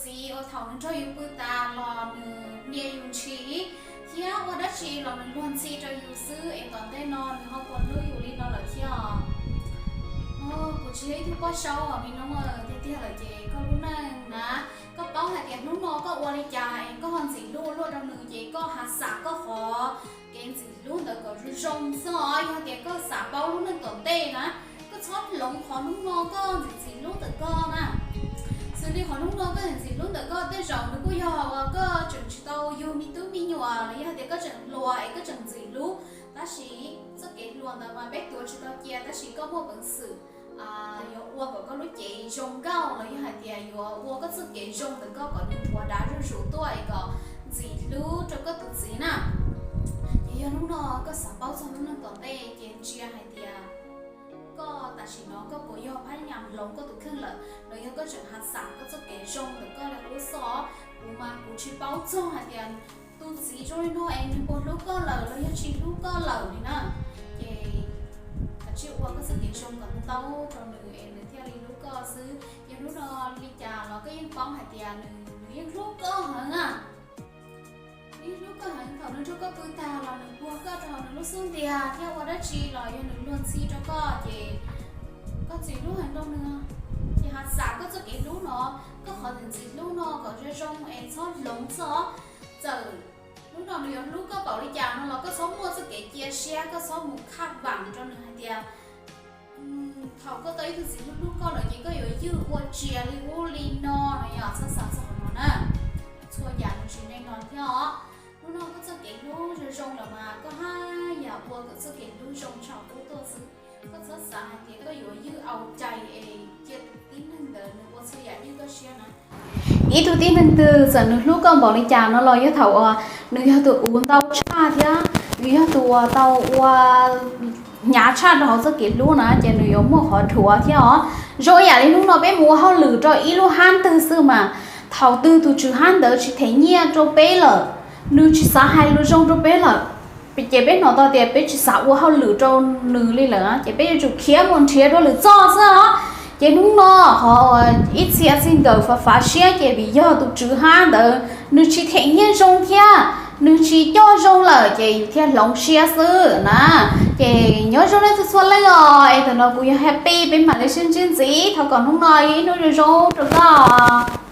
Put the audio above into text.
txiv uas thaum nws nrog yus pw tas los nws hnia yus ntshis, thiab ua dab tsi los nws luag ntxhi rau yus xwb es tom ntej no nws ho puas hlub yus li no lawm thiab os. Kuv tsis yog ib tug poj saub os me noob, tiag tiag lawm ces koj lub neej na, koj paub hais tias hnub no koj ua li cas es koj ho ntxim hlub ua luaj rau nws ces koj has xam koj qhov kev ntxim hlub ntawd kom zoo zoo xwb os. Yog tias koj xav paub lub neej tom ntej na, koj txhob hloov qhov hnub no koj ntxim ntxim hlub ntawm koj na. Xws li qhov hnub no koj ntxim ntxim hlub ntawm koj tej zaum nws kuj yog uas koj tseem tsis tau yug me tub me nyuam los yog tias koj tseem hluas es koj tseem ntxim hlub, tab sis txoj kev hluas ntawd mas peb tuav tsis tau cia, tab sis koj muaj peev xwm yuav ua kom koj lub cev zoo nkauj los yog hais tias yuav ua koj txoj kev zoo ntawm koj kom nws puas dav zuj zus tuaj es kom ntxim hlub rau koj tus txiv na. Ces yog hnub no koj xav paub txog lub neej tom ntej ces ntsia hais tias koj tam sim no koj puas yog phab nyas hloov koj tus kheej lawm los yog koj tseem has xam koj txoj kev zoo ntawm koj li qub xwb. Kuv mas kuv tsis paub txog hais tias tus txiv zoo li no es nws puas hlub koj lawm los yog tsis hlub koj lawm li na. Ces kav tsij ua koj txoj kev zoo kom tau rau nws es nws thiaj li hlub koj xwb. Yog hnub no li cas los koj yeej paub hais tias nws, nws yeej hlub koj heev na. Yeej hlub koj heev, thaum nws nrog koj pw tag los nws puag koj rau hauv nws lub xub ntiag thiab ua dab tsi los yog nws luag ntxhi rau koj ces koj ntxim hlub heev rau nws. Ces has xam koj txoj kev hlub no, koj qhov ntxim ntxim hlub no kom zoo zoo es txhob hloov xwb os. Txawm hnub no nws yuav hlub koj npaum li cas no los koj txhob muaj txoj kev cia siab, koj txhob mus khaj vam rau nws hais tias thaum koj tau ib tug txiv hlub hlub koj lawm ces koj yuav ywj ua tsias li ub li no no, yog txhob xav txog qhov no na. Txhua yam nws tsis neej no thiab os. Hnub no koj txoj kev hlub zoo zoo lawm mas koj haj yam ua kom txoj kev hlub zoo tshaj qub tuaj xwb. Koj txhob xav hais tias koj yuav ywj au cai es cia tus tib neeg ntawd nws ua txhua yam ywj koj siab na. Ib tug tib neeg twg txawm nws hlub koj npaum li cas no los yog thaum uas nws yog tus uas ntau tshaj thiab nws yog tus uas tau ua hnyav tshaj rau hauv txoj kev hlub na ces nws yuav muaj qhov dhuav thiab os. Zoo ib yam li hnub no peb mus ua hauj lwm rau ib lub hab twg xwb mas thaum twg tus tswv hab ntawd tsis them nyiaj rau peb lawm, nws tsis xav hais lus zoo rau peb lawm, ces peb hnov tau tias peb tsis xav ua hauj lwm rau nws li lawm ces peb yuav tsum khiav mus nrhiav dua lwm txoj xwb os. Ces hnub no qhov ib txhia txij nkawm fav fav siab ces vim yog tus tswv hab ntawd nws tsis them nyiaj zoo thiab nws tsis coj zoo lawm ces yus thiaj hloov siab xwb na. Ces nyob zoo nej txhua txhua leej os, es tam no kuv yog Happy, peb mam li sib ntsib ntxiv, thov kom hnub no yog ib hnub zoo zoo rau koj.